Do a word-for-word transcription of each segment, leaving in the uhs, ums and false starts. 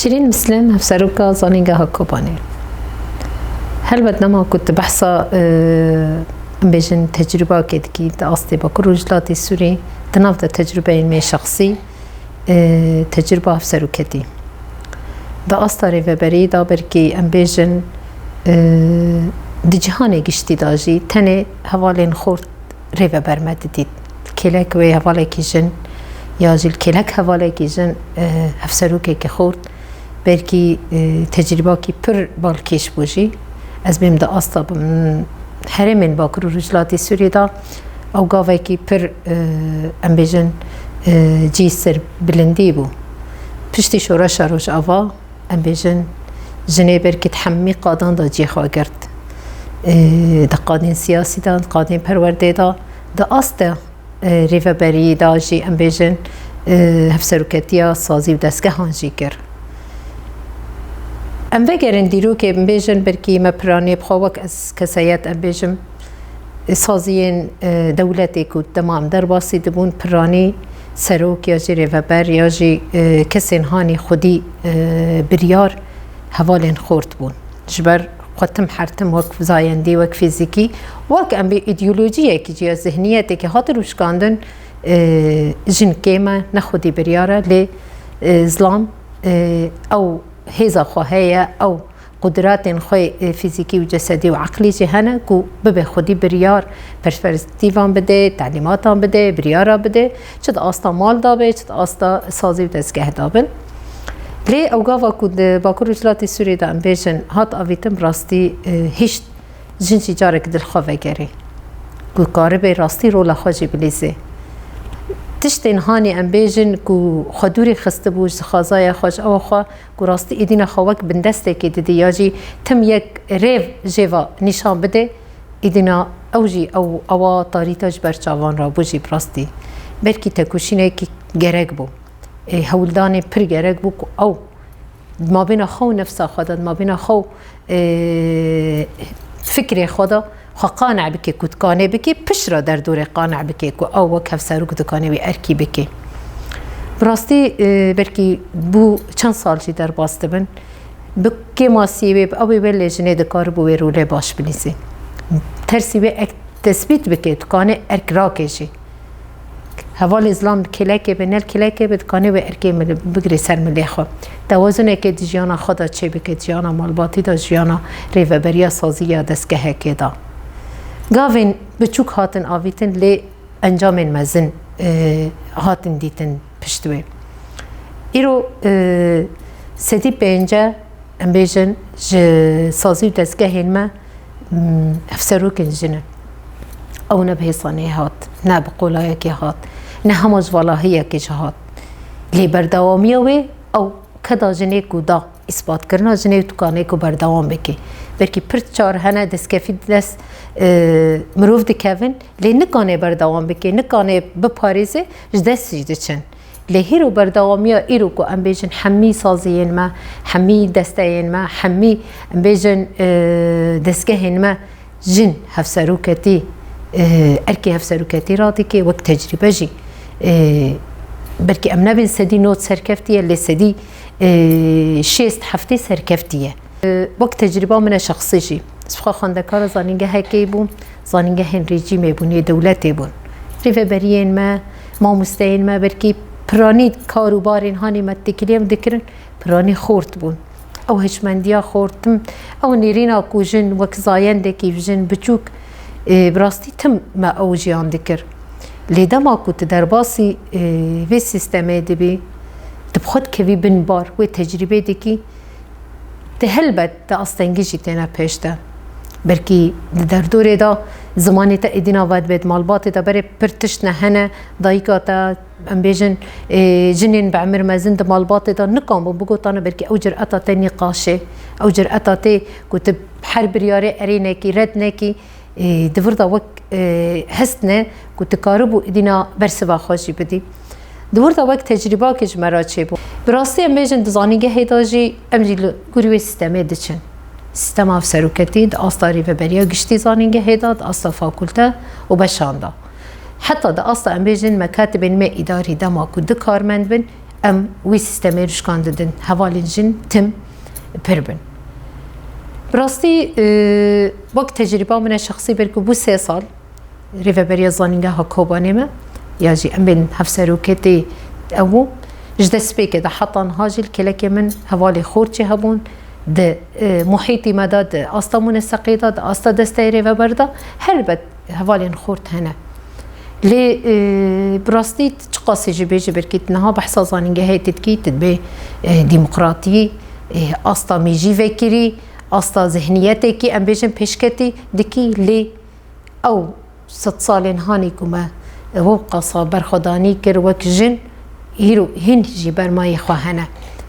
Şîrîn Mislem, hevseroka Zanîngeha Kobanê. Helbet dema ku tu behsa, e, em bêjin tecrûbakê dikî di astê Bakur û Rojhilatê Sûrî, di nav de tecrûbeyên me şexsî, e, tecrûba hevseroketî. Di asta rêveberiyê de belkî em bêjin, e, di cîhanê giştî de jî tenê hevalên xort rêveber me didît. Kêlek wê hevalekî jin ya jî li kêlek hevalekî jin, e, hevserokekî xort, belkî, e, tecrîbakî pir balkêş bû jî. Ez bêm di asta bim, herêmên Bakur û Rojhilatê Sûriyê de ew gavekî pir, e, em bêjin, e, cî ser bilindî bû. Piştî şoreşa Rojava, em bêjin, jinê belkî di hemî qadan de cihê xwe girt. Ê, di qadên siyasî de, di qadên perwerdê de, di asta, ê, rêveberiyê de jî, em bêjin, ê, hevseroketiya sazî û dezgehan jî kir. Em vegerin dîrokê, em bêjin, belkî me piranî bi xwe wek ez kesayet, em bêjim, saziyên, e, dewletê ku dema em derbasî dibûn, piranî serok ya jî rêveber ya jî, e, kesên hanî xwedî, e, biryar hevalên xort bûn. Ji ber xwe tim her tim wek zayendî, wek fîzîkî, wek em bê îdeolojiyekî jî ya zihniyetêkî hatin rûşkandin, e, jin kêm e, ne xwedî biryar e, lê, e, zilam, e, ew hêza xwe heye, ew qudratên xwe, e, fîzîkî û cesedî û eqlî jî hene ku bibe xwedî biryar, perspektîvan bide, telîmatan bide, biryara bide, çi di asta mal de be, çi di asta sazî û dezgeh de bin. Lê ew gava ku di Bakur Rojhilatê Sûriyê de em bêjin hat avîtin, bi rastî, e, hişt jin jî carek dil xwe vegerê. Ku karibe rastî rola xwe jî bilîzê. Tiştên hanî em bêjin ku xwe dûrî xistibû ji xwezaya xwe, ji ewa xwe, ku rastî êdîna xwe wek bindestekê didî ya jî tim yek rêv jê ve nîşan bide, êdîna ew jî ew, ewa tarîta ji ber çavan rabû jî bi rastî. Belkî tekoşînekî gerek bû. Ê, hewldanê pir gerek bû ku ew di mabêna xwe û nefsa xwe de, di mabêna xwe û, ê, fikrê xwe de xwe qane bike ku dikanê bike, pişt re derdorê qane bike ku ew wek hevserok dikanê wê erkî bike. Bi rastî, e, belkî bû çend sal jî derbas dibin. Bi kêmasiyê wê, bi ew ê wê lê jinê dikaribû wê rolê baş bilîzê. Tersî wê ek tespît bike, dikanê erk rake jî. Hevalê zilam bi kêlekê be, ne li kêlekê be, dikanê wê erkê mil-, bigirê ser milê xwe. Tewazuneke di jiyana xwe de çêbike, di jiyana malbatî de, jiyana rêveberiya sazî ya dezgehekê de. Gavên biçûk hatin avîtin, lê encamên mezin, e, hatin dîtin pişt wê. Îro, e, sedî pênce, em bêjin, ji sazî û dezgehên me, m, hevserokên jin in. Ew ne bi hêsanê hat, ne bi qolayekê hat, ne hema ji valahiyekê jî hat. Lê berdewamiya wê ew keda jinê ku da, îspatkirina jinê û dikanê ku berdewam bike. Belkî pir çar hene destkeftî dest, e, mirov dikevin, lê nikanê berdewam bike, nikanê biparêze, ji dest jî diçin. Lê hîro berdewamiya îro ku em bêjin hemî saziyên me, hemî desteyên me, hemî em bêjin, e, dezgehên me jin hevseroketî, e, erkê hevseroketî radike, wek tecrîbe jî, e, belkî em nebên sedî nod serkeftî ye, lê sedî, e, şêst heftê serkeftî ye. E, wek tecrîba min e şexsî jî, ez bi xwe xwendekara zanîngehekê bûm, zanîngehên rejîmê bûn, yê dewletê bûn. Rêveberiyên me, mamosteyên me, belkî piranî kar û barên hanî me têkilî em dikirin, piranî xort bûn. Ew hişmendiya xort tim, ew nêrîna ku jin wek zayendekî jin biçûk, e, bi rastî tim me ew jiyan dikir. Lê dema ku tu derbasî, e, vê sîstemê dibî, tu bi xwe dikevî bin bar, wê tecrîbê dikî, tu helbet di astengî jî têne pêş de. Belkî di derdorê de zimanê te êdîna vedibê, di malbatê de berê pir tişt ne hene, dayika te, em bêjin, ê, jinên bi emir mezin di malbatê de nikan bûn bigotane, belkî ew cireta te nîqaşê, ew cireta te ku tu her biryarê erê nekî, red nekî, ê, di vir de wek, ê, hest ne ku tu karibû dîna bersiva xwe jî bidî. Di wir de wek tecrîbakê ji me re çêbû. Bi rastî em bêjin di zanîngehê de jî em jî li gorî wê sîstemê diçin. Sîstema hevseroketî di asta rêveberiya giştî zanîngehê de, di asta fakulte û beşan de. Heta di asta em bêjin mekatibên me îdarî dema ku du karmend bin, em wî sîstemê rişkan didin. Hevalên jin tim pir bin. Bi rastî, e, wek tecrîba min e şexsî, belkî bû sê sal Rêveberiya Zanîngeha Kobanê me, ya jî em bên hevseroketê ew bû. Ji destpêkê de heta niha jî li kêlekê min hevalê xort jî hebûn. Di, e, muhîtî me de, di asta muneseqê de, di asta desteyê rêveber de, helbet hevalên xort hene. Lê, e, bi rastî çiqasî jî bêjî, belkî niha behsa zanîngehê tu dikî, tu dibê, e, demokratî, e, asta mêjî vekirî, asta zihniyetekî, em bêjin pêşketî dikî, lê ew sed salên hanî ku me wewqasa berxwedanî kir wek jin, îro hîn jî bermayê xwe hene.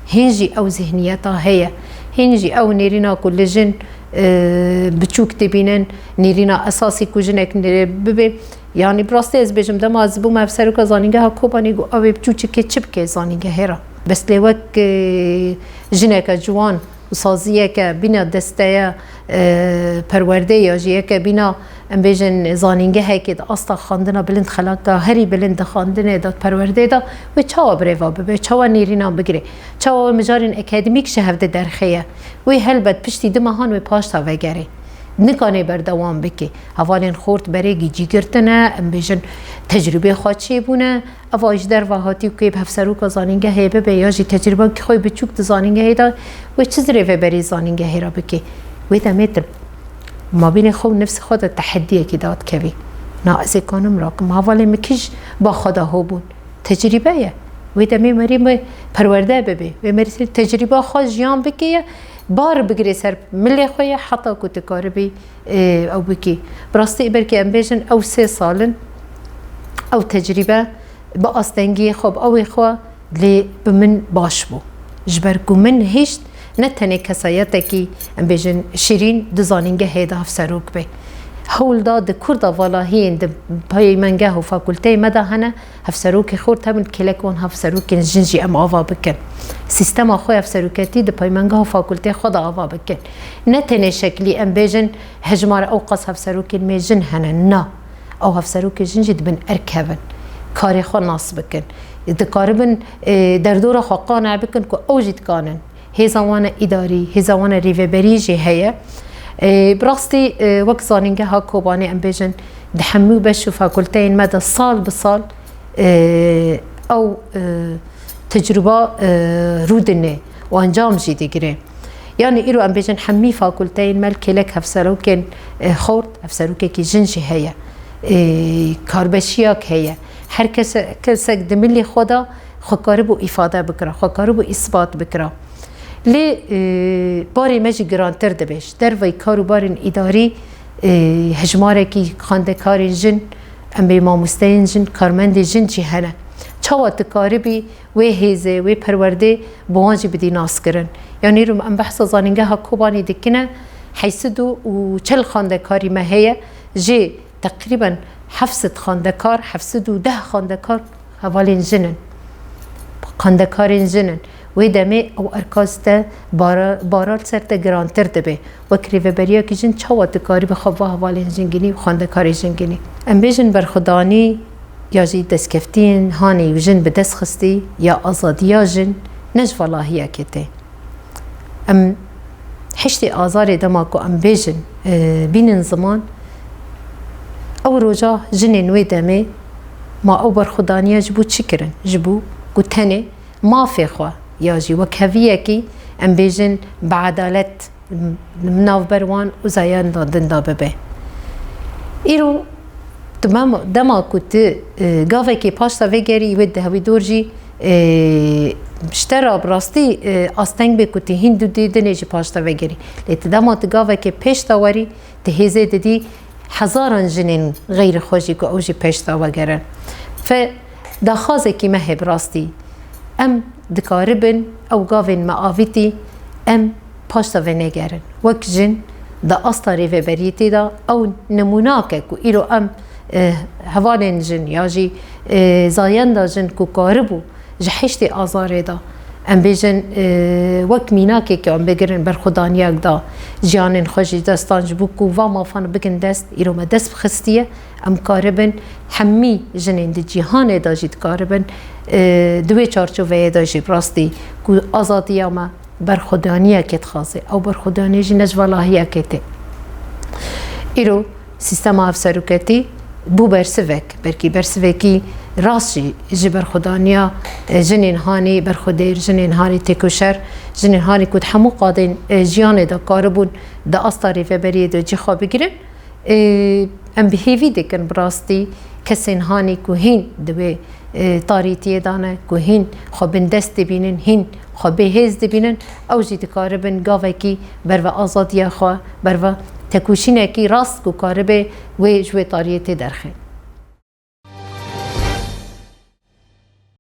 Hîn jî ew zihniyeta heye. Hîn jî ew nêrîna ku li jin, e, biçûk dibînin, nêrîna esasî ku jinek nê-, bibe. Yanî bi rastî ez bêjim, dema ez bûme hevseroka zanîngeha Kobanê, got, ew ê biçûçikê çi bike zanîngehê re? Bes lê wek, e, jineke ciwan û saziyeke bîna desteya, e, perwerdê ya jî yeke bîna, em bêjin, zanîngehekê di asta xwendina bilind, xelata herî bilind di xwendinê de, perwerdê de, wê çawa bi rê ve bibe, çawa nêrînan bigire, çawa wê mijarên akademîk ji hev de derxê ye? Wê helbet piştî du mehan wê paşta vegerê. Nikanê berdewam bike. Hevalên xort berê gîcî girtine, em bêjin tecrûbê xwe çêbûne. Eva ji derve hatî û kê bi hevseroka zanîngehê bibe ya jî tecrîbekî xwe biçûk di zanîngehê de, wê çi zirê vê berî zanîngehê re bike? Wê demê tu mabînê xwe û nefsê xwe de tehediyekî dadikevî. Na, ez ê kanim rakim. Hevalê min kî ji ba xwe de ho bûn. Tecrîbe ye. Wê demê merî me perwerde bibe. Wê merî tecrîba xwe jiyan bike ye. Bar bigirê ser milê xwe ye, heta ku tu karibî, e, ew bikî. Bi rastî belkî em bêjin ew sê sal in, ew tecrîbe bi astengiyê xwe, bi ewê xwe lê bi min baş bû. Ji ber ku min hişt ne tenê kesayetekî, em bêjin, şirîn di zanîngehê de hevserok be. Hewl da di kurda valahiyên di peymengeh û fakulteyê me de hene, hevserokê xort hebin, kêlek wan hevserokên jin jî em ava bikin. Sîstema xwe hevseroketî di peymengeh û fakulteyê xwe de ava bikin. Ne tenê şeklî em bêjin, hejmara ew qas hevserokên me jin hene. Na. Ew hevserokê jin jî dibin erk hebin. Karê xwe nas bikin. Dikaribin, e, derdora xwe qane bikin ku ew jî dikanin. Hêza wan e îdarî, hêza wan e rêveberî jî heye. E, bi rastî, e, wek Zanîngeha Kobanê em bêjin, di hemû beş û fakulteyên me de sal bi sal, e, ew, e, tecrûba, e, rûdine û encam jî digire. Yanî îro em bêjin hemî fakulteyên me li kêlek hevserokên, e, xort, hevserokekî jin jî heye. E, karbeşiyak heye. Her kese-, kesek di milê xwe de xwe karibû îfade bikira, xwe karibû îsbat bikira. Lê, e, barê me jî girantir dibe. Ji derveyî kar û barên îdarî, e, hejmarekî xwendekarên jin, em bê mamosteyên jin, karmendên jin jî hene. Çawa tu karibî wê hêzê, wê perwerdê bi wan jî bidî naskirin? Yanî îro em behsa Zanîngeha Kobanê dikine, heyşt sed û çel xwendekarî me heye, jê teqrîben heft sed xwendekar, heft sed û deh xwendekar hevalên jin in. Xwendekarên jin in. Wê demê ew erka ji te bara, bara li ser te girantir dibe. Wek rêveberiyekî jin çawa tu karî bi xwe va hevalên jin ginî û xwendekarê jin ginî? Em bêjin berxwedanî ya jî destkeftiyên hanê û jin bi dest xistî ya azadiya jin ne ji valahiyekê tê. Em heştê azarê dema ku em bêjin, e, bînin ziman, ew roja jinên wê demê ma ew berxwedaniya ji bo çi kirin? Ji bo ku tenê mafê xwe ya jî wekheviyekî, em bêjin, bi edalet, m-, navber wan û zayenda din de bibe. Îro tu mem-, dema ku tu, e, gavekê paşta vegerî, wê di hewî dor jî, e, ji te re bi rastî, e, asteng bê ku tu hîn du dê dinê jî paşta vegerî. Lê tu dema tu gavekê pêş de werî, tu hêzê didî hezaran jinên xeyrî xwe jî ku ew jî pêş de vegerin. Fe daxwazekî me heye bi rastî. Em dikaribin ew gavên me avîtî, em paşta venegerin. Wek jin di asta rêveberiyetê de ew nimûnake ku îro em, eh, hevalên jin ya jî, eh, zayenda jin ku karibû ji heştê azarê de Em bêjin, e, wek mînakê ke em bigirin berxwedaniyak da jiyanên xwe jî destan ji bo ku va mafan bikin dest, îro me dest bixistiye, em karibin hemî jinên di cîhanê de jî dikaribin, e, di wê çarçoveyê de jî bi rastî ku azadiya me berxwedaniyekê dixwaze. Ew berxwedaniyê jî ne ji valahiyekê tê. Îro sîstema hevseroketî bû bersivek, belkî bersivekî rast jî ji berxwedaniya, e, jinên hanî berxwedêr, jinên hanî têkoşer, jinên hanî ku di hemû qadên, e, jiyanê de karibûn di asta rêveberiyê de cî xwe bigirin. E, em bi hêvî dikin bi rastî kesên hanî ku hîn di wê, e, tarîtiyê de ne, ku hîn xwe bindest dibînin, hîn xwe bêhêz dibînin, ew jî dikaribin gavekî berve azadiya xwe, berve tekoşînekî rast ku karibe wê ji wê tariyetê derxe.